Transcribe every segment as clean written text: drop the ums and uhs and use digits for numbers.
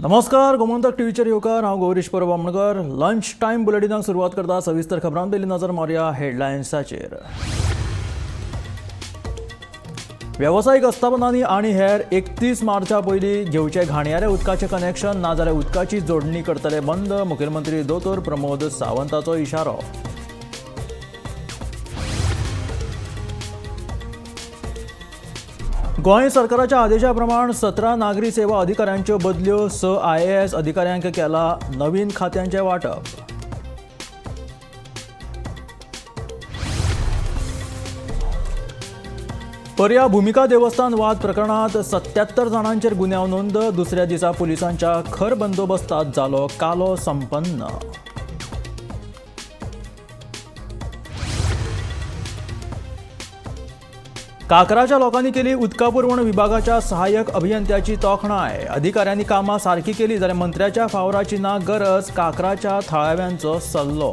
नमस्कार, गोमंतक टीव्हीचेर येवकार. हांव गौरीश परब आमोणकर. लंच टायम बुलेटिनाक सुरवात करता. सविस्तर खबरां पयलीं नजर मारुया हेडलायन्साचेर. वेवसायीक आस्थापनांनी आनी हेर 31 मार्चा पयलीं घेवचे घाणयारे उदकाचें कनेक्शन, नाजाल्यार उदकाची जोडणी करतले बंद. मुखेलमंत्री दोतोर प्रमोद सावंताचो इशारो. गोंय सरकाराच्या आदेशा प्रमाण 17 नागरी सेवा अधिकाऱ्यांच्यो बदल्यो. 6 आयएएस अधिकाऱ्यांक केला नवीन खात्यांचें वांटप. पर्या भुमिका देवस्थान वाद प्रकरणात 77 जाणांचेर गुन्यांव नोंद. दुसऱ्या दिसा पुलिसांच्या खर बंदोबस्तात जालो कालो संपन्न. काकराच्या लोकांनी केली उदका पुरवण विभागाच्या सहाय्यक अभियंत्याची तोखणाय. अधिकाऱ्यांनी कामां सारकी केली जाल्यार मंत्र्याच्या फावराची ना गरज, काकराच्या थळाव्यांचो सल्लो.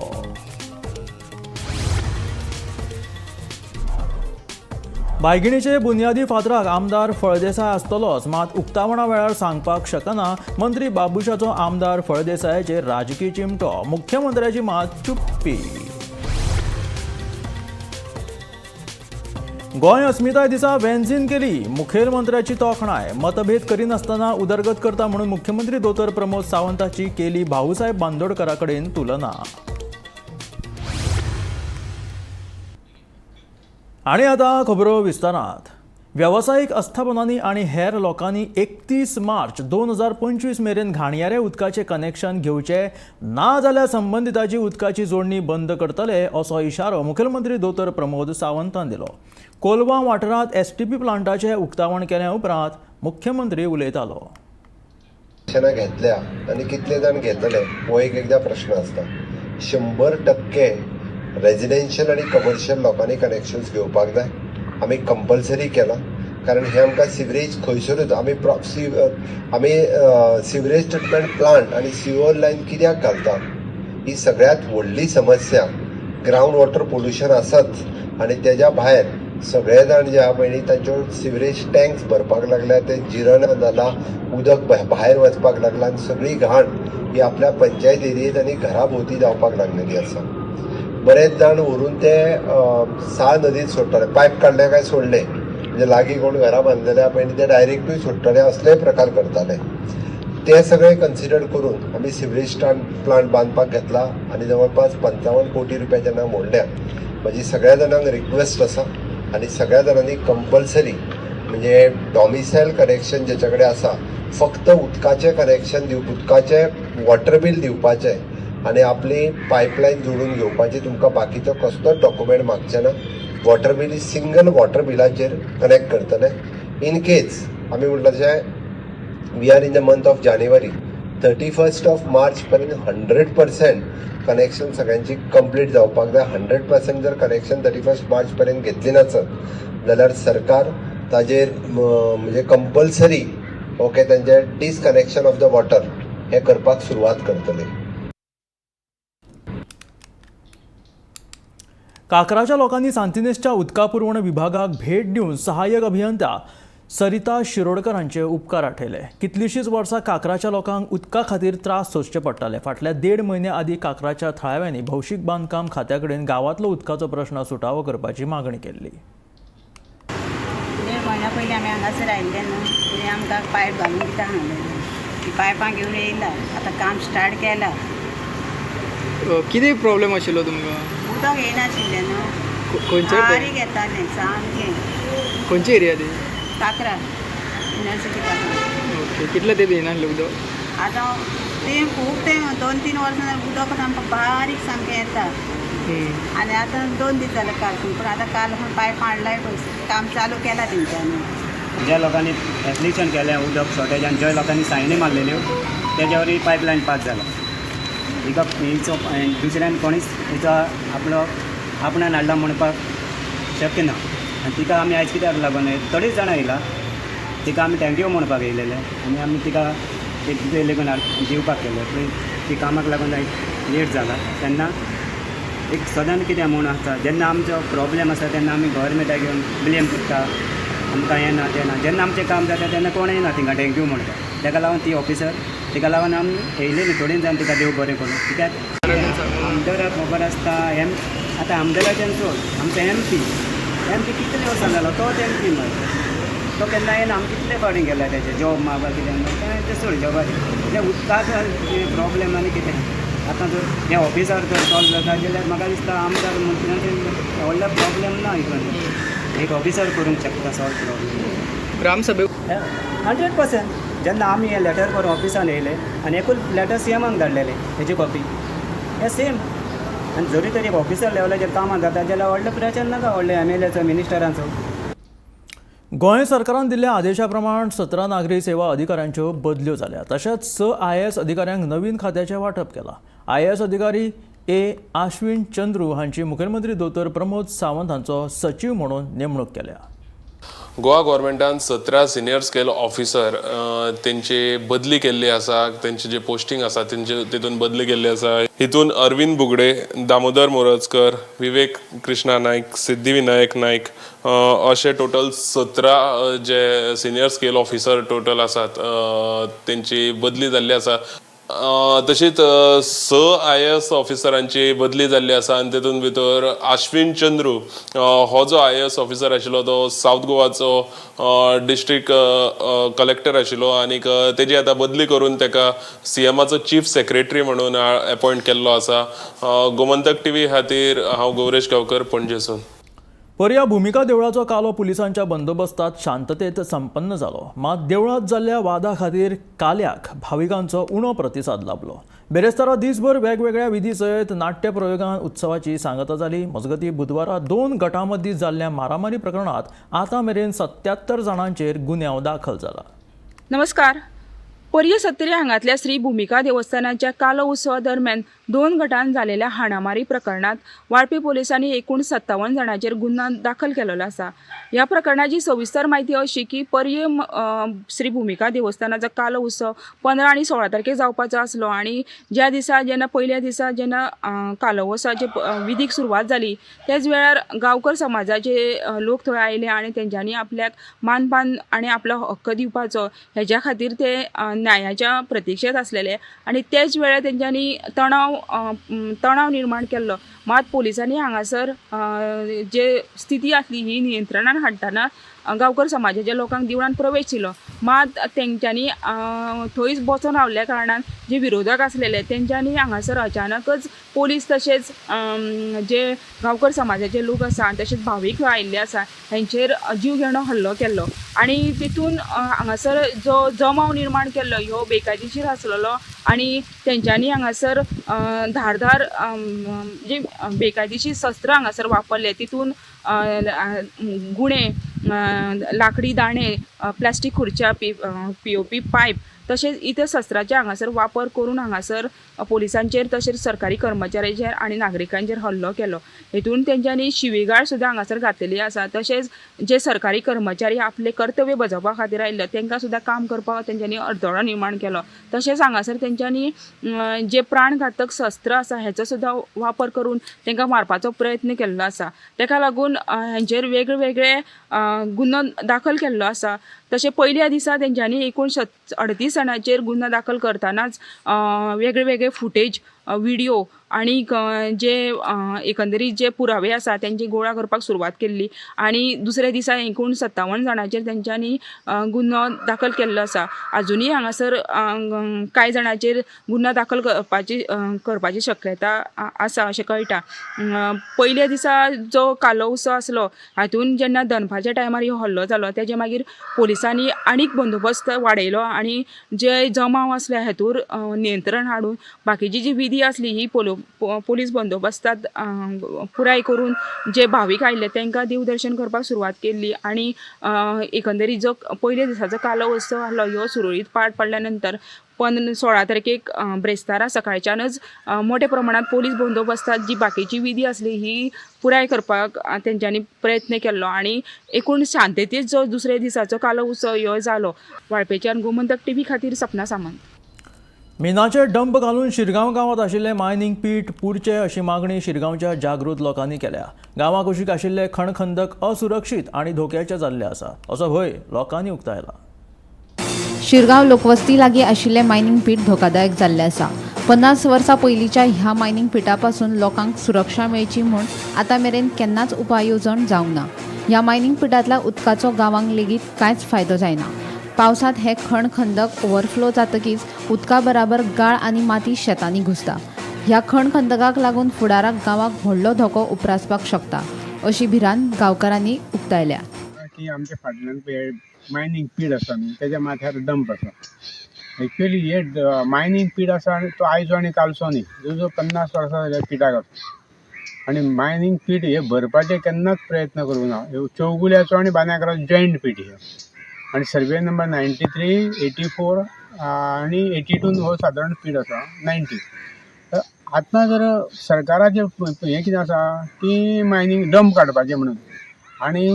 बायगिणीचे बुन्यादी फातराक आमदार फळदेसाय आसतलोच, मात उक्तावणा वेळार सांगपाक शकना. मंत्री बाबुशाचो आमदार फळदेसायाचेर राजकी चिमटो. मुख्यमंत्र्याची मात चुप्पी. गोंय अस्मिताय दिसा वेन्झीन केली मुखेलमंत्र्याची तोखणाय. मतभेद करिनासतना उदरगत करता म्हणून मुख्यमंत्री दोतोर प्रमोद सावंताची केली भाऊसाहेब बांदोडकरा कडेन तुलना. आनी आतां खबरो विस्तारांत. वेवसायीक आस्थापनांनी आनी हेर लोकांनी 31 मार्च 2025 मेरेन घाणयारे उदकाचें कनेक्शन घेवचें ना जाल्यार संबंदिताची उदकाची जोडणी बंद करतले, असो इशारो मुखेलमंत्री दोतोर प्रमोद सावंतान दिलो. कोलवा वाठारांत एसटीपी प्लांटाचें उक्तावण केल्या उपरांत मुख्यमंत्री उलयतालो. कनेक्शनां घेतल्या आनी कितले जाण घेतले हो एक एकदां प्रश्न आसता. 100% रेजिडेन्शियल आनी कमर्शियल लोकांनी कनेक्शन्स घेवपाक जाय. आमी कंपल्सरी केलां, कारण हें आमकां सिवरेज खंयसरूच आमी आमी सिवरेज ट्रिटमेंट प्लांट आनी सिवर लायन कित्याक घालता ही सगळ्यांत व्हडली समस्या. ग्रावंड वॉटर पोल्युशन आसाच आनी तेज्या भायर सगळे जाण जे आहा पळय न्ही तांच्यो सिवरेज टँक्स भरपाक लागल्या, ते जिरण जाला, उदक भायर वचपाक लागलां आनी सगळी घाण ही आपल्या पंचायत एरियेंत आनी घरा भोंवती जावपाक लागलेली आसा. बरेच जाण व्हरून ते साळ नदीत सोडटाले. पायप काडले काय सोडले, म्हणजे लागीं कोण घरां बांदलेले आहा पळय न्ही ते डायरेक्टूय सोडटाले, असलेय प्रकार करताले. ते सगळे कन्सिडर करून आमी सिवरेज प्लांट बांदपाक घेतला आनी जवळपास 55 कोटी रुपया जेन्ना मोडल्या. म्हजी सगळ्या जाणांक रिक्वेस्ट आसा आनी सगळ्या जाणांनी कंपल्सरी म्हणजे डॉमिसायल कनेक्शन ज्याच्या कडेन आसा फक्त उदकाचें कनेक्शन दिव, उदकाचें वॉटर बील दिवपाचें आनी आपली पायपलायन जोडून घेवपाची. तुमकां बाकीचो कसलोच डॉक्युमेंट मागचे ना. वॉटर बील सिंगल वॉटर बिलाचेर कनेक्ट करतले. इन केस आमी म्हणटा तशें we are in the month of January, 31st of March पर्यंत 100% कनेक्शन सगळ्यांची कंप्लीट जावपाक जाय. 100% जर कनेक्शन 31 मार्च पर्यंत घेतली नासत जाल्यार सरकार ताजेर म्हणजे कंपल्सरी ओके तांचे डिसकनेक्शन ऑफ the water हें करपाक सुरवात करतले. काकराच्या लोकांनी सांतिनेजच्या उदका पुरवण विभागाक भेट दिवन सहाय्यक अभियंता सरिता शिरोडकर हांचे उपकार आठयले. कितलींशींच वर्सां काकराच्या लोकांक उदका खातीर त्रास सोंसचे पडटाले. फाटल्या 1.5 म्हयन्या आदीं काकराच्या थळाव्यांनी भौशीक बांदकाम खात्या कडेन गांवांतलो उदकाचो प्रश्न सुटावो करपाची मागणी केल्ली. 1.5 म्हयन्या पयलीं आमी हांगासर आयिल्ले न्हू, तेणी आमकां पायप घालून दिता सांगलेलें. ती पायपां घेवन येयला, आतां काम स्टार्ट केलां. कितें प्रॉब्लेम आशिल्लो तुमकां? उदक येयनाशिल्लें न्हू, खंयचे बारीक येतालें सामकें. खंयची एरिया ती? काकरा, युनिवर्सिटी काकरा. ओके, कितले तेंप येयनासलें उदक? आतां तें खूब तें 2-3 वर्सां उदक सामकें बारीक सामकें येता. आनी आतां 2 दीस जाले कालसून, पूण आतां काल पायप हाडलाय पयस, काम चालू केलां तेंच्यांनी. ज्या लोकांनी एप्लिकेशन केलें उदक शॉर्टेज आनी ज्या लोकांनी सायनी मारलेल्यो तेज्यावर ही पायपलायन पास जाला. हिका हिचो दुसऱ्यान कोणीच हिचो आपलो आपणान हाडला म्हणपाक शक्य ना. आनी तिका आमी आयज कित्याक लागून थोडीच जाणां येयला, तिका आमी thank you म्हणपाक येयलेले आनी आमी तिका एक लेगून दिवपाक केलें, पूण ती कामाक लागून आयज लेट जाला. तेन्ना एक सदांच कितें म्हूण आसता, जेन्ना आमचो प्रॉब्लेम आसता तेन्ना आमी गव्हर्मेंटाक येवन ब्लेम करता, आमकां हें ना तें ना. जेन्ना आमचें काम जाता तेन्ना कोण येना थिंगा thank you म्हणटा. ताका लागून ती ऑफिसर तेका लागून आमी येयले न्ही थोडे जाण तिका देव बरें करूं. कित्याक आमदाराक खबर आसता एम आतां आमदाराच्यान सोड, आमचो एम पी कितले वर्सां जालो तोच एम पी मरे. तो केन्ना येना. आमी कितले फावटी गेला तेजे जॉब मागपाक कितें तें तें सोड जॉबाचें. म्हणजे उदकाचो प्रॉब्लेम आनी कितें आतां जर हे ऑफिसार जर सॉल्व जाता जाल्यार म्हाका दिसता आमदार मंत्र्यांचे व्हडलो प्रॉब्लेम ना इतून. एक ऑफिसर करूंक शकता सॉल्व प्रॉब्लेम. ग्रामसभे 100%. जेन्ना आमी हें लेटर करून ऑफिसान येयले आनी एकूच लेटर सी एमाक धाडलेलें हेजी कॉपी हें सेम. आनी जरी तरी ऑफिसर लेवलाचेर कामां जाता जाल्यार व्हडलो प्रेशर नाका व्हडले एम एल एचो मिनिस्टरांचो. गोंय सरकारान दिल्ल्या आदेशा प्रमाण 17 नागरी सेवा अधिकाऱ्यांच्यो बदल्यो जाल्या. तशेंच 6 आयएएस अधिकाऱ्यांक नवीन खात्याचें वांटप केलां. आयएएस अधिकारी ए आश्विन चंद्रू हांची मुखेलमंत्री दोतोर प्रमोद सावंत हांचो सचीव म्हणून नेमणूक केल्या. गोवा गव्हर्मेंटान 17 सिनियर स्केल ऑफिसर तेंची बदली केल्ली आसा. तेंचे जे पोस्टिंग आसा तेंचे तितून बदली केल्ली आसा. हितून अरविंद बुगडे, दामोदर मोरजकर, विवेक कृष्णा नायक, सिद्धी विनायक नायक अशे टोटल 17 जे सिनियर स्केल ऑफिसर टोटल आसात तेंची बदली जाल्ली आसा. तशीच 6 आयएएस ऑफिसरांची बदली जाल्ली आसा आनी तितून भितर आश्विन चंद्रू हो जो आयएएस ऑफिसर आशिल्लो तो सावथ गोवाचो डिस्ट्रिक्ट कलेक्टर आशिल्लो आनीक तेजी आतां बदली करून तेका सीएमाचो चीफ सेक्रेटरी म्हणून एपॉयंट केल्लो आसा. गोमंतक टीव्ही खातीर हांव गौरेश गांवकर, पणजेसून. पर्या भुमिका देवळाचो कालो पुलिसांच्या बंदोबस्तात शांततेत संपन्न जालो. मात देवळांत जाल्ल्या वादा खातीर काल्याक भाविकांचो उणो प्रतिसाद लाबलो. बेरेस्तारा दीसभर वेगवेगळ्या विधी सयत नाट्य प्रयोगान उत्सवाची सांगता जाली. मजगतीं, बुधवारा दोन गटां मदीं जाल्ल्या मारामारी प्रकरणांत आतां मेरेन 77 जाणांचेर गुन्यांव दाखल जाला. नमस्कार. पर्ये सत्तरी हांगातल्या श्री भुमिका देवस्थानाच्या कालो उत्सवा दरम्यान दोन गटान जालेल्या हाणामारी प्रकरणात वाळपी पोलिसांनी एकूण 57 जाणांचेर गुन्यांव दाखल केलेलो आसा. ह्या प्रकरणाची सविस्तर म्हायती अशी की पर्ये श्री भुमिका देवस्थानाचो कालो उत्सव 15 आनी 16 तारखेक जावपाचो आसलो आनी ज्या दिसा जेन्ना पयल्या दिसा जेन्ना कालो उत्सवाचे विधीक सुरवात जाली त्याच वेळार गांवकर समाजाचे लोक थंय आयले आनी तेंच्यांनी आपल्याक मानपान आनी आपलो हक्क दिवपाचो हेज्या खातीर ते न्यायाच्या प्रतिक्षेत आसलेले आनी तेच वेळार तेंच्यांनी तणाव निर्माण केल्लो. मात पोलिसांनी हांगासर जे स्थिती आसली ही नियंत्रणान हाडटना गांवकर समाजाच्या लोकांक देवळान प्रवेश दिलो. मात तेंच्यांनी थंयच बसून रावल्ल्या कारणान जे विरोधक आसलेले तेंच्यांनी हांगासर अचानकच पोलीस तशेंच जे गांवकर समाजाचे लोक आसा तशेंच भावीक आयिल्ले आसा हेंचेर जीव घेणो हल्लो केल्लो आनी तितून हांगासर जो जमाव निर्माण केल्लो ह्यो बेकायदेशीर आसलेलो आनी तेंच्यांनी हांगासर धारदार जी बेकायदेशीर शस्त्रां हांगासर वापरले. तितून गुणे, लाकडी दाणे, प्लास्टीक खुर्च्या, पीओपी पायप तशेंच इतर शस्त्रांचे हांगासर वापर करून हांगासर पोलिसांचेर तशेंच सरकारी कर्मचाऱ्यांचेर आनी नागरिकांचेर हल्लो केलो. हेतून तेंच्यांनी शिवीगाळ सुद्दां हांगासर घातलेली आसा. तशेंच जे सरकारी कर्मचारी आपलें कर्तव्य बजावपा खातीर आयिल्ले तेंकां सुद्दां काम करपाक तेंच्यांनी अडथळो निर्माण केलो. तशेंच हांगासर तेंच्यांनी जे प्राणघातक शस्त्र आसा हेचो सुद्दां वापर करून तेंकां मारपाचो प्रयत्न केल्लो आसा. तेका लागून हेंचेर वेगळे वेगळे गुन्हो दाखल केल्लो आसा. तशें पयल्या दिसा तेंच्यांनी एकूण 38 जाणांचेर गुन्हो दाखल करतनाच वेगळे वेगळे फुटेज, विडियो आनी जे एकंदरीत जे पुरावे आसा तेंचे गोळा करपाक सुरवात केल्ली आनी दुसऱ्या दिसा एकूण 57 जाणांचेर तेंच्यांनी गुन्हो दाखल केल्लो आसा. आजुनूय हांगासर कांय जाणांचेर गुन्हो दाखल करपाची शक्यता आसा अशें कळटा. पयल्या दिसा जो कालो उत्सव आसलो हातून जेन्ना दनपारच्या टायमार हो हल्लो जालो तेजे मागीर पोलिसांनी आनीक बंदोबस्त वाडयलो आनी जे जमाव आसले हेतूर नियंत्रण हाडून बाकीची जी विधी आसली ही पोलीस बंदोबस्तांत पुराय करून जे भावीक आयिल्ले तांकां देवदर्शन करपाक सुरवात केल्ली आनी एकंदरीत जो पयल्या दिसाचो कालो उत्सव आसलो ह्यो सुरळीत पार पडल्या नंतर पण 16 तारखेक ब्रेस्तारा सकाळच्यानच मोठ्या प्रमाणात पोलीस बंदोबस्तांत जी बाकीची विधी आसली ही पुराय करपाक तेंच्यांनी प्रयत्न केल्लो आनी एकूण शांततेत जो दुसऱ्या दिसाचो कालो उत्सव ह्यो जालो. वाळपेच्यान गोमंतक टीव्ही खातीर सपना सामंत. मिनाचे डंप घालून शिरगांव गांवांत आशिल्ले मायनींग पीठ पुरचे अशी मागणी शिरगांवच्या जागृत लोकांनी केल्या. गांवा कुशीक आशिल्ले खणखंदक असुरक्षीत आनी धोक्याचे जाल्ले आसा असो भंय लोकांनी उक्तायला. शिरगांव लोकवस्ती लागीं आशिल्लें मायनींग पीठ धोकादायक जाल्लें आसा. 50 वर्सां पयलींच्या ह्या मायनींग पिठा पासून लोकांक सुरक्षा मेळची म्हूण आतां मेरेन केन्नाच उपाय येवजण जावंक ना. ह्या मायनींग पिठांतल्या उदकाचो गांवांक लेगीत कांयच फायदो जायना. पावसांत हे खण खंदक ओवरफ्लो जातकीच उदका बराबर गाळ आनी माती शेतांनी घुसता. ह्या खण खंदकाक लागून फुडाराक गांवाक व्हडलो धोको उप्रासपाक शकता अशी भिरांत गांवकारांनी उक्तायल्या. की आमच्या फाटल्यान पळय मायनींग पीड आसा न्ही, तेज्या माथ्यार डंप आसा. एक्चुअली हे मायनींग पीड आसा आनी तो आयचो आनी कालचो न्ही, जवळ जवळ 50 वर्सां जाल्या पिठाक आसा. आनी मायनींग पीट हे भरपाचे केन्नाच प्रयत्न करूंक ना. चौगुल्याचो आनी बांद्याकराचो जॉयंट पीट हे आनी सर्वे नंबर 93, 84 आनी 82 हो सादारण पीट आसा 90. तर आतां जर सरकाराचें हें कितें आसा की मायनींग डंप काडपाचें म्हणून, आनी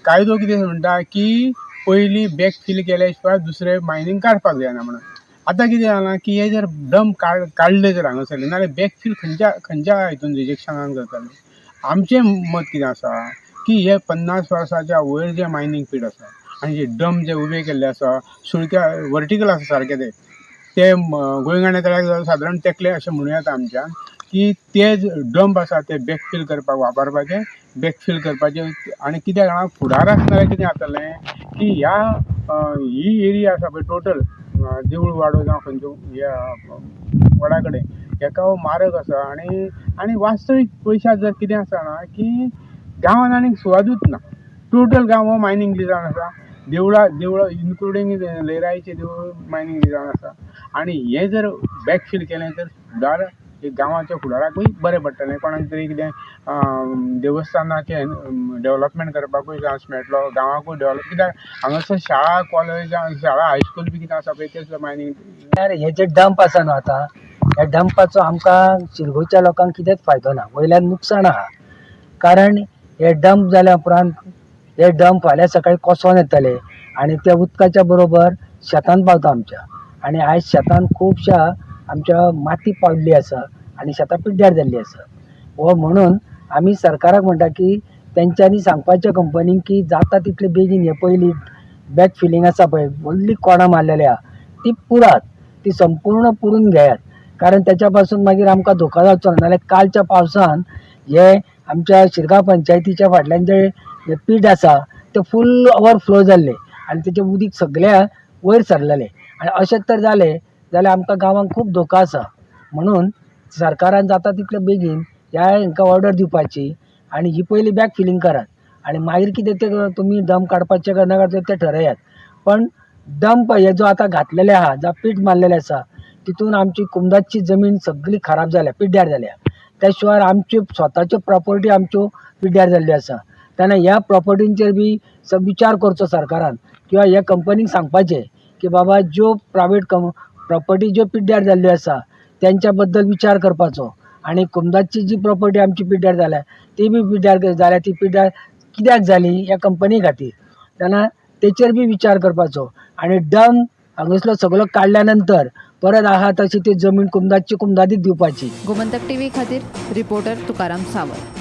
कायदो कितें म्हणटा की पयलीं बॅक फील केल्या शिवाय दुसरें मायनींग काडपाक जायना म्हणून. आतां कितें जालां की हे जर डंप काडले जर हांगासरले नाल्यार बॅक फील खंयच्या खंयच्या हितून रिजेक्शनान करतले. आमचें मत कितें आसा की हे 50 वर्साच्या वयर जे मायनींग पीट आसा आनी जे डंप जे उबे केल्ले आसा सुळक्या वर्टिकल आसा सारके ते गोंयगाणे तळ्याक सादारण तेकले अशें म्हणूं येता आमच्यान की ते डंप आसा ते बॅकफील करपाक वापरपाचे, बॅकफील करपाचे. आनी कित्याक जाणा फुडाराक नाल्यार कितें जातलें की ह्या ही एरिया आसा पळय टोटल देवूळ वाडो जावं खंयचो ह्या वडा कडेन हेका हो मारक आसा. आनी आनी वास्तवीक पयशांत जर कितें आसा जाणा की गांवांत आनीक सुवातूच ना. टोटल गांव हो मायनींग लिजान आसा. देवळां देवळां इन्क्लुडींग लयराईचें देवूळ मायनींग लिजान आसा. आनी हें जर बॅकफील केलें तर फुडार गांवाच्या फुडाराकूय बरें पडटलें. कोणाक तरी कितें देवस्थानाचें डेवलपमेंट करपाकूय चान्स मेळटलो, गांवाकूय डेवलप. कित्याक हांगासर शाळा कॉलेज शाळा हायस्कूल बी कितें आसा पळय तें सुद्दां मायनींग. हे जे डंप आसा न्हू आतां, ह्या डंपाचो आमकां शिरगांवच्या लोकांक कितेंच फायदो ना, वयल्यान नुकसाण आहा. कारण हे डंप जाल्या उपरांत हे डंप फाल्यां सकाळीं कोसोन येतले आनी त्या उदकाच्या बरोबर शेतान पावता आमच्या. आनी आयज शेतान खुबश्या आमच्या माती पाविल्ली आसा आनी शेतां पिड्ड्यार जाल्ली आसा. हो म्हणून आमी सरकाराक म्हणटा की तेंच्यांनी सांगपाचें कंपनीक की जाता तितले बेगीन हे पयलीं बॅक फिलींग आसा पळय व्हडली कोणां मारलेली आहा ती पुरात, ती संपूर्ण पुरून घेयात. कारण तेच्या पासून मागीर आमकां धोका जावचो ना. नाल्यार कालच्या पावसान हे आमच्या शिरगांव पंचायतीच्या फाटल्यान जे पीठ आसा ते फूल ओवरफ्लो जाल्ले आनी तेचें उदीक सगळ्या वयर सरलेलें. आनी अशें तर जालें जाल्यार आमकां गांवांक खूब धोका आसा. म्हणून सरकारान जाता तितले बेगीन ह्या हांकां ऑर्डर दिवपाची आनी ही पयली बॅक फिलींग करात आनी मागीर कितें तें तुमी डंप काडपाचें काय ना काडपाचें तें ठरयात. पण डंप हे जो आतां घातलेले आहा, जावं पीठ मारलेलें आसा, तितून आमची कुमदाची जमीन सगळी खराब जाल्या, पिड्ड्यार जाल्या. त्या शिवाय आमच्यो स्वताच्यो प्रॉपर्टी आमच्यो पिड्ड्यार जाल्ल्यो आसा. तेन्ना ह्या प्रॉपर्टींचेर बी विचार करचो सरकारान किंवा ह्या कंपनीक सांगपाचें की बाबा ज्यो प्रायवेट प्रॉपर्टी ज्यो पिड्ड्यार जाल्ल्यो आसा तेंच्या बद्दल विचार करपाचो. आनी कुमदाची जी प्रॉपर्टी आमची पिड्ड्यार जाल्या ती बी पिड्ड्यार जाल्या, ती पिड्ड्यार कित्याक जाली ह्या कंपनी खातीर, तेन्ना तेचेर बी विचार करपाचो. आनी डंप हांगासलो सगळो काडल्या नंतर परत आहा तशी ती जमीन कुमदाची कुमदादीक दिवपाची. गोमंतक टीव्ही खातीर रिपोर्टर तुकाराम सावंत.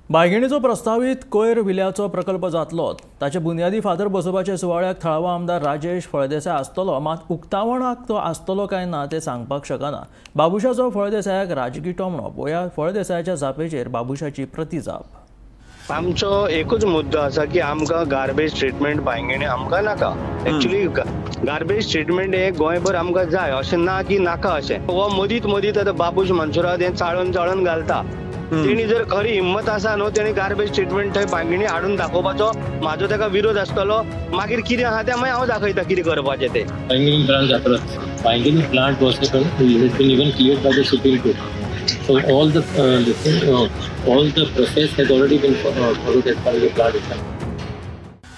बायगिणीचो प्रस्तावीत कोयर विल्याचो प्रकल्प जातलो, ताचे बुन्यादी फातर बसोवपाच्या सुवाळ्याक थळावो आमदार राजेश फळदेसाय आसतलो, मात उक्तावणाक तो आसतलो काय ना तें सांगपाक शकना. बाबुशाचो फळदेसायाक राजकी टोमणो, पळोवया फळदेसायाच्या जापेचेर बाबुशाची प्रतिजाप. आमचो एकूच मुद्दो आसा की आमकां गार्बेज ट्रिटमेंट बांयगिणी आमकां नाका. एक्चुली गार्बेज ट्रिटमेंट हे गोंयभर आमकां जाय, अशें ना की नाका अशें. हो मदींत मदींत आतां बाबूश मनसुराद हें चाळून चाळून घालता. तेणी जर खरी हिम्मत आसा न्हू, तेणी गार्बेज ट्रिटमेंट थंय बांयगिणी हाडून दाखोवपाचो म्हाजो ताका विरोध आसतलो. मागीर कितें आहा तें मागीर हांव दाखयता कितें करपाचें तें. बांयगिणी प्लांट जातलो. Bainguinim plant was been even cleared by the Supreme Court. So all the all the process has already been followed as far as the plant is concerned.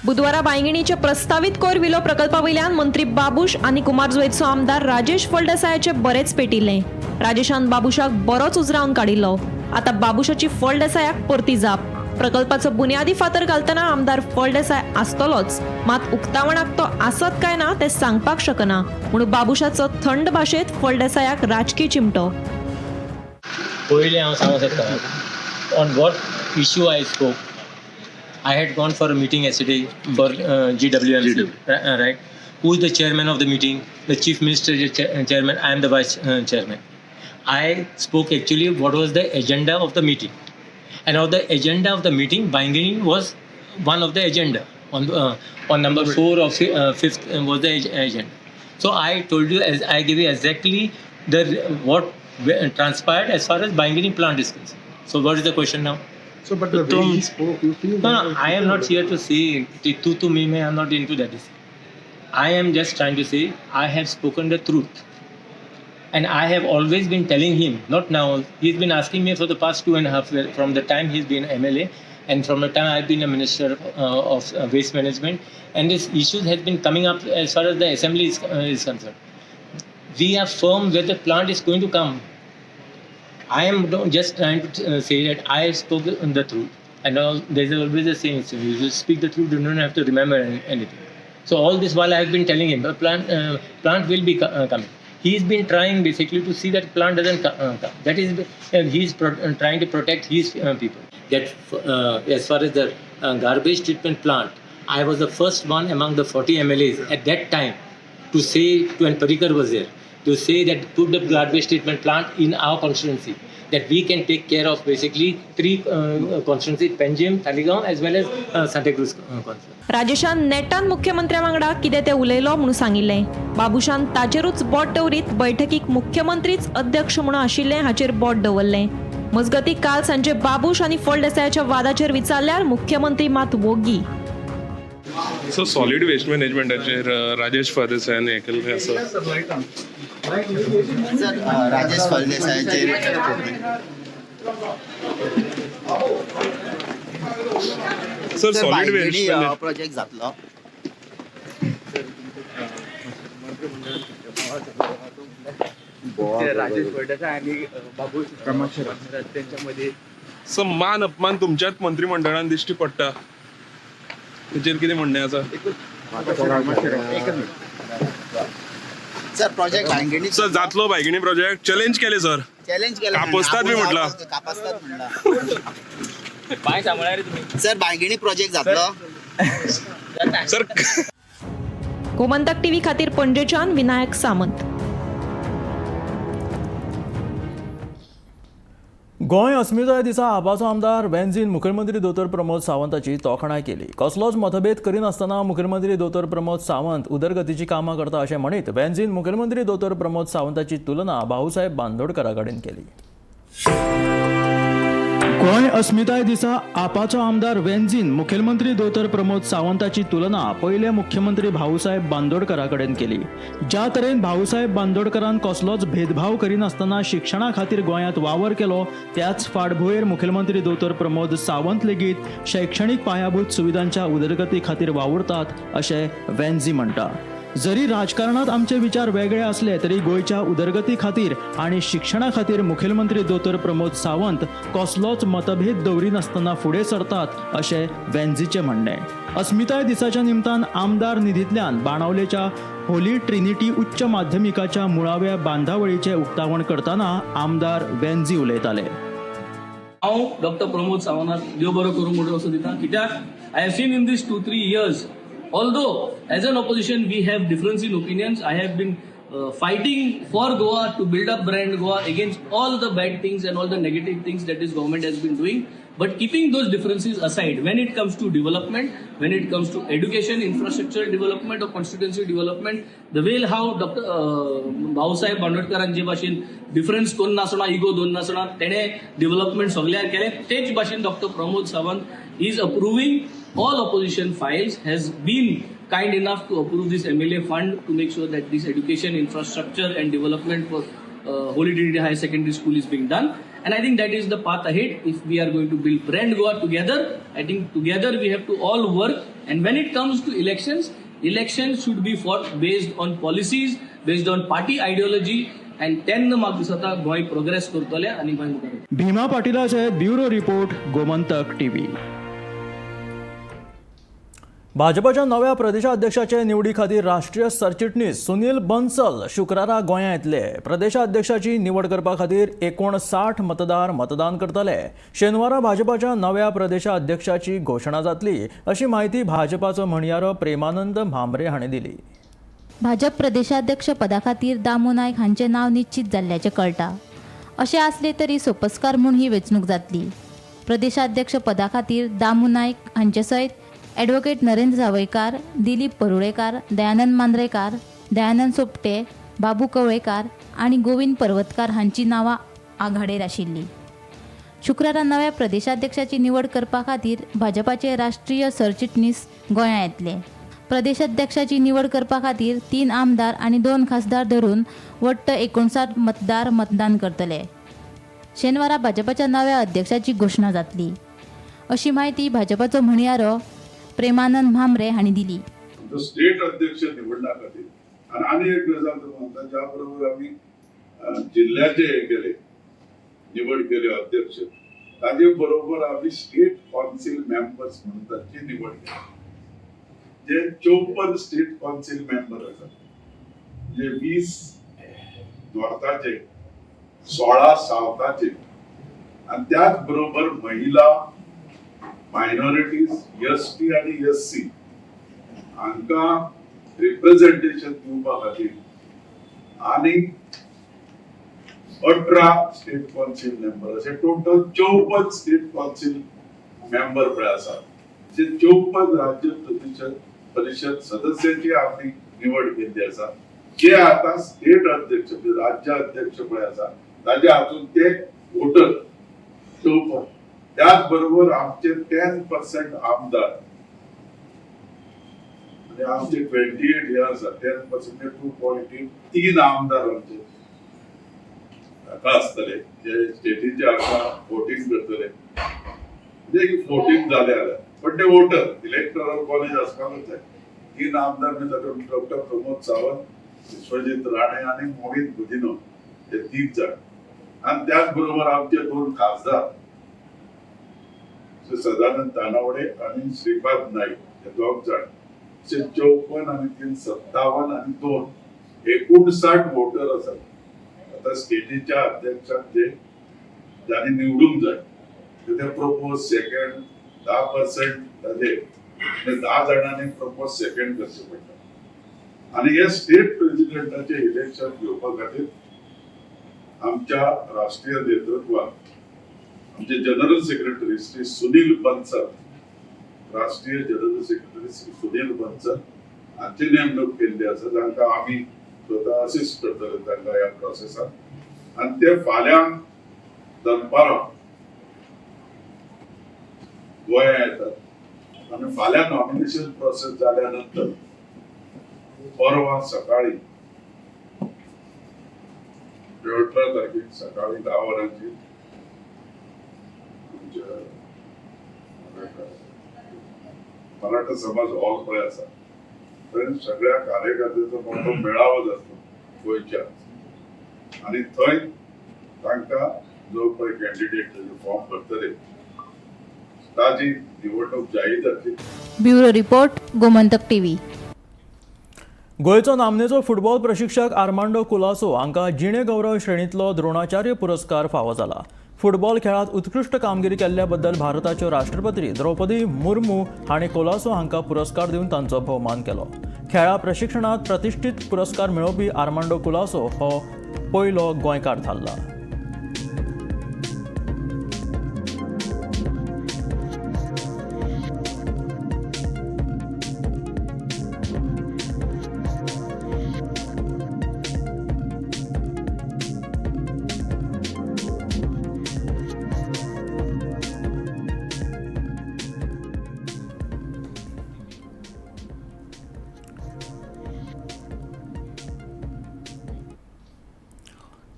बुधवारा बांयगिणीच्या प्रस्तावीत कोयर विलो प्रकल्पा वयल्यान मंत्री बाबूश आनी कुमारजुवेचो आमदार राजेश फळदेसायाचे बरेच पेटिल्ले. राजेशान बाबूशाक बरोच उजरावन काडिल्लो. आतां बाबूशाची फळदेसायाक परती जाप. प्रकल्पाचो बुन्यादी फातर घालतना आमदार फळदेसाय आसतलोच, मात उक्तावणाक तो आसत काय ना तें सांगपाक शकना म्हणून बाबूशाचो थंड भाशेंत फळदेसायाक राजकी चिमटो. पयलें हांव सांगूंक सोदता, on what issue I spoke. I had gone for a meeting yesterday for GWMC, right? Who is the chairman of the meeting? The chief minister is chairman. I am the vice chairman. I spoke actually what was the agenda of the meeting, and on the agenda of the meeting, Baingini was one of the agenda. On number 4 or 5th was the agenda. So I told you, as I gave you exactly the what transpired as far as Baingini plant is concerned. So what is the question now? So, but the way he spoke, you feel No, no, I am not here to say tu tu me me. I am not into that. I am just trying to say I have spoken the truth. And I have always been telling him, not now, he's been asking me for the past 2.5 years, from the time he's been MLA and from the time I've been a minister of waste management, and this issue has been coming up as far as the assembly is concerned. We are firm that the plant is going to come. I am just trying to say that I spoke the truth. And all, there's always a saying, so you speak the truth, you don't have to remember anything. So all this while I have been telling him, the plant will be coming. He's been trying basically to see that plant doesn't come. That is, he's trying to protect his people. That as far as the garbage treatment plant, I was the first one among the 40 MLAs at that time to say, when Parrikar was there, to say that put the garbage treatment plant in our constituency, that we can take care of basically 3 constituencies, Panjim, Taleigao, as well as Santa Cruz constituency. राजेशान नेटान मुख्यमंत्र्या वांगडा कितें तें उलयलो म्हणून सांगिल्लें. बाबूशान ताचेरूच बोट दवरीत बैठकीक मुख्यमंत्रीच अध्यक्ष म्हणून आशिल्ले हाचेर बोट दवरलें. मजगती काल सांजे बाबूश आनी फळदेसायाच्या वादाचेर विचारल्यार मुख्यमंत्री मात वोगी. सो सॉलिड वेस्ट मॅनेजमेंटाचेर राजेश फळदेसायान हें केल्लें आसा. राजेश फळदेसायाचेर सर सॉलिड वेस्ट प्रोजेक्ट जातलो. राजेश फळदेसाय आनी बाबूश त्यांच्यामध्ये सर मान अपमान तुमच्याच मंत्रिमंडळान दिश्टी पडटा, तेचेर कितें म्हणणें आसा? सर प्रोजेक्ट बांयगिणी सर जातलो बांयगिणी प्रोजेक्ट चॅलेंज केले सर, चॅलेंज केलं, कापस्तात बी म्हटला, कापस्तात म्हणला. पांय सांबाळा रे तुम्ही. सर बांयगिणी प्रोजेक्ट जातलो सर. गोमंतक टीव्ही खातीर पणजेच्यान विनायक सामंत. गोंय अस्मिताय दिसा आपाचो आमदार वेंझीन मुखेलमंत्री दोतोर प्रमोद सावंताची तोखणाय केली. कसलोच मतभेद करिनासतना मुखेलमंत्री दोतोर प्रमोद सावंत उदरगतीची कामां करता अशें म्हणीत वेंझीन मुखेलमंत्री दोतोर प्रमोद सावंताची तुलना भाऊसाहेब बांदोडकरा कडेन केली. गोंय अस्मिताय दिसा आपाचो आमदार वेंझीन मुखेलमंत्री दोतोर प्रमोद सावंताची तुलना पयले मुख्यमंत्री भाऊसाहेब बांदोडकरा कडेन केली. ज्या तरेन भाऊसाहेब बांदोडकरान कसलोच भेदभाव करिनासतना शिक्षणा खातीर गोंयांत वावर केलो, त्याच फाटभुंयेर मुखेलमंत्री दोतोर प्रमोद सावंत लेगीत शैक्षणीक पायाभूत सुविधांच्या उदरगती खातीर वावुरतात अशें वेंझी म्हणटा. जरी राजकारणात आमचे विचार वेगळे असले तरी गोंयच्या उदरगती खातीर आनी शिक्षणा खातीर मुखेलमंत्री दोतोर प्रमोद सावंत कसलोच मतभेद दवरिनासतना फुडें सरतात अशें वेंझीचें म्हणणें. अस्मिताय दिसाच्या निमतान आमदार निधींतल्यान बाणावलेच्या होली ट्रिनिटी उच्च माध्यमिकाच्या मुळाव्या बांदावळीचें उक्तावण करतना आमदार वेंझी उलयताले. हांव डॉक्टर प्रमोद सावंताक देव बरो करूं म्हणून असो दिता, कित्याक I have seen in this 2-3 years, although as an opposition we have difference in opinions, I have been fighting for Goa to build up brand Goa against all the bad things and all the negative things that this government has been doing. But keeping those differences aside, when it comes to development, when it comes to education, infrastructure development or constituency development, the way how Dr. Bhausaheb बांदोडकरांचे भाशेन difference करून नासतना, ego दोन नासतना तेणे development सगळ्याक केलें, तेच भाशेन Dr. Pramod Sawant is approving all opposition files, has been kind enough to approve this MLA fund to make sure that this education infrastructure and development for Holy Trinity Higher Secondary School is being done. And I think that is the path ahead. If we are going to build brand Goa together, I think together we have to all work. And when it comes to elections, elections should be fought based on policies, based on party ideology, and तेन्ना म्हाका दिसता Goa progress करतले आनी गोंय मुखार. भीमा पाटिलाचे bureau report, Gomantak TV. भाजपाच्या नव्या प्रदेशाध्यक्षाचे निवडी खातीर राष्ट्रीय सरचिटणीस सुनील बन्सल शुक्रारा गोंयांत येतले. प्रदेशाध्यक्षाची निवड करपा खातीर 59 मतदार मतदान करतले. शेनवारा भाजपाच्या नव्या प्रदेशाध्यक्षाची घोशणा जातली अशी माहिती भाजपाचो म्हणयारो प्रेमानंद म्हांबरे हांणी दिली. भाजप प्रदेशाध्यक्ष पदा खातीर दामू नायक हांचें नांव निश्चीत जाल्ल्याचें कळटा. अशें आसलें तरी सोपस्कार म्हूण ही वेंचणूक जातली. प्रदेशाध्यक्ष पदा खातीर दामू नायक हांचे सयत ॲडव्होकेट नरेंद्र सावयकार, दिलीप परुळेकार, दयानंद मांद्रेकार, दयानंद सोपटे, बाबू कवळेकार आनी गोविंद पर्वतकार हांची नांवां आघाडेर आशिल्लीं. शुक्रारा नव्या प्रदेशाध्यक्षाची निवड करपा खातीर भाजपाचे राष्ट्रीय सरचिटणीस गोंयां येतले. प्रदेशाध्यक्षाची निवड करपा खातीर तीन आमदार आनी दोन खासदार धरून वट्ट 59 मतदार मतदान करतले. शेनवारा भाजपाच्या नव्या अध्यक्षाची घोशणा जातली, अशी म्हायती भाजपाचो म्हणयारो प्रेमानंद म्हांबरे हांणी दिली. जो स्टेट अध्यक्ष निवडण्या खातीर आनी आनी एक गजाल तुमकां सांगता, ज्या बरोबर आमी जिल्ल्याचे हे केले, निवड केले अध्यक्ष, ताजे बरोबर आमी स्टेट कावन्सील मेंबर्स म्हणून तांची निवड केली, जे 54 स्टेट कावन्सील मेंबर आसात, जे 20 नॉर्थाचे, 16 सावथाचे आणि त्याच बरोबर महिला, मायनॉरिटीज, एस टी आणि एस सी हांकां रिप्रेझेंटेशन दिवपा खातीर आणि 18 स्टेट कावन्सील मेंबर, असे टोटल 54 स्टेट कावन्सील मेंबर पळय आसात. जे 54 राज्य प्रतिशत परिषद सदस्याची आमी निवड केल्ली आसा, जे आता स्टेट अध्यक्ष म्हणजे राज्य अध्यक्ष पळय आसा ताज्या हातून ते वोटर 54. त्याच बरोबर आमचे 10% आमदार, म्हणजे आमचे 28 हे आसा, 10% 2.8, तीन आमदार आमचे हाका आसतले, जे स्टेटीचे हाका वोटींग करतले. म्हणजे 14 जाले जाल्यार, पण ते वोटर इलेक्टोरल कॉलेज आसपाकच जाय. तीन आमदार म्हणजे तातूंत डॉक्टर प्रमोद सावंत, विश्वजीत राणे आणि मोहित गुदिन्हो हे तीन जाण आणि त्याच बरोबर आमचे दोन खासदार श्री सदानंद तानावडे आणि श्रीपाद नाईक हे दोग जाण, असे 54 आणि तीन 57 आणि दोन 59 वोटर आसात. आता स्टेटीच्या अध्यक्षाक जे जांणी निवडूंक जाय ते प्रपोज सेकंड 10% ताजे, म्हणजे 10 जाणांनी प्रपोज सेकंड करचे पडटा. आणि हे स्टेट प्रेसिडेंटाचे इलेक्शन घेवपा खातीर आमच्या राष्ट्रीय नेतृत्वान आमचे जनरल सेक्रेटरी श्री सुनील बन्सल, राष्ट्रीय जनरल सेक्रेटरी श्री सुनील बन्सल हांची नेमणूक केल्ली आसा, तांकां आमी स्वता असिस्ट करतले तांकां ह्या प्रोसेसात. आनी ते फाल्यां दनपारां गोंया येतात आनी फाल्यां नॉमिनेशन प्रोसेस जाल्या नंतर परवा सकाळी 18 तारखेक सकाळी 10 वरांचेर आमच्या मराठा समाज हॉल पळय आसा थंय सगळ्या कार्यकर्त्यांचो मोठो मेळावो जातलो गोंयच्या आनी थंय तांकां जो पळय कॅन्डिडेट फॉर्म भरतले ताजी निवडणूक जाहीर जातली. Bureau report, Gomantak TV. गोंयचो नामनेचो फुटबॉल प्रशिक्षक आर्मांडो कुलासो हांकां जिणे गौरव श्रेणींतलो द्रोणाचार्य पुरस्कार फावो जाला. फुटबॉल खेळांत उत्कृश्ट कामगिरी केल्ल्या बद्दल भारताच्यो राष्ट्रपती द्रौपदी मुर्मू हांणी कोलासो हांकां पुरस्कार दिवन तांचो भोवमान केलो. खेळा प्रशिक्षणांत प्रतिश्ठीत पुरस्कार मेळोवपी आर्मांडो कुलासो हो पयलो गोंयकार थारला.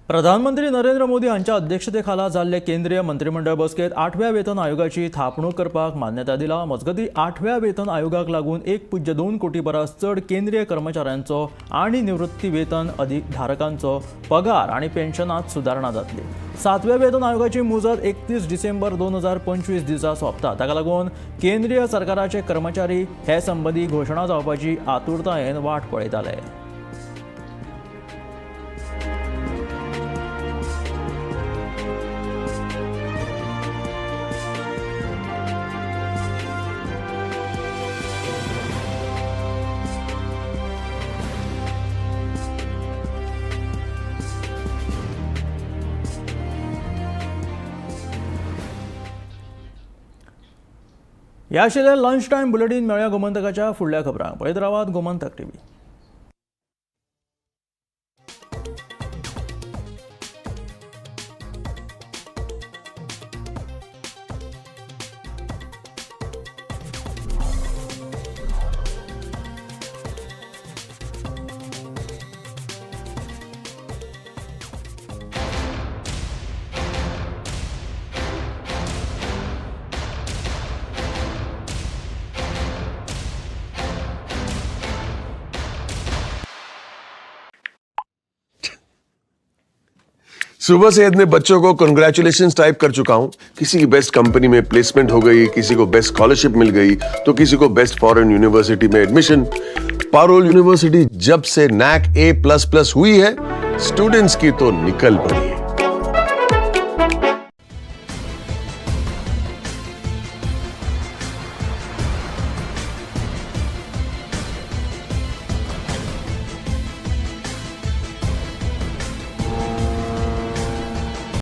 प्रधानमंत्री नरेंद्र मोदी हांच्या अध्यक्षतेखाला जाल्ले केंद्रीय मंत्रिमंडळ बसकेत आठव्या वेतन आयोगाची थापणूक करपाक मान्यता दिला. मजगतीं, आठव्या वेतन आयोगाक लागून 1.2 कोटी परस चड केंद्रीय कर्मचाऱ्यांचो आनी निवृत्ती वेतन धारकांचो पगार आनी पेन्शनात सुदारणा जातली. सातव्या वेतन आयोगाची मुजत 31 डिसेंबर 2025 दिसा सोंपता. ताका लागून केंद्रीय सरकाराचे कर्मचारी हे संबंदी घोशणा जावपाची आतुरतायेन वाट पळयताले. ह्या आशिल्लें लंच टायम बुलेटीन. मेळया गोमंतकाच्या फुडल्या खबरांक. पळयत रावात गोमंतक टीव्ही. सुबह से इतने बच्चों को कंग्रेचुलेशन टाइप कर चुका हूं. किसी की बेस्ट कंपनी में प्लेसमेंट हो गई, किसी को बेस्ट स्कॉलरशिप मिल गई, तो किसी को बेस्ट फॉरेन यूनिवर्सिटी में एडमिशन. पारोल यूनिवर्सिटी जब से नैक ए प्लस प्लस हुई है, स्टूडेंट्स की तो निकल पड़ी है.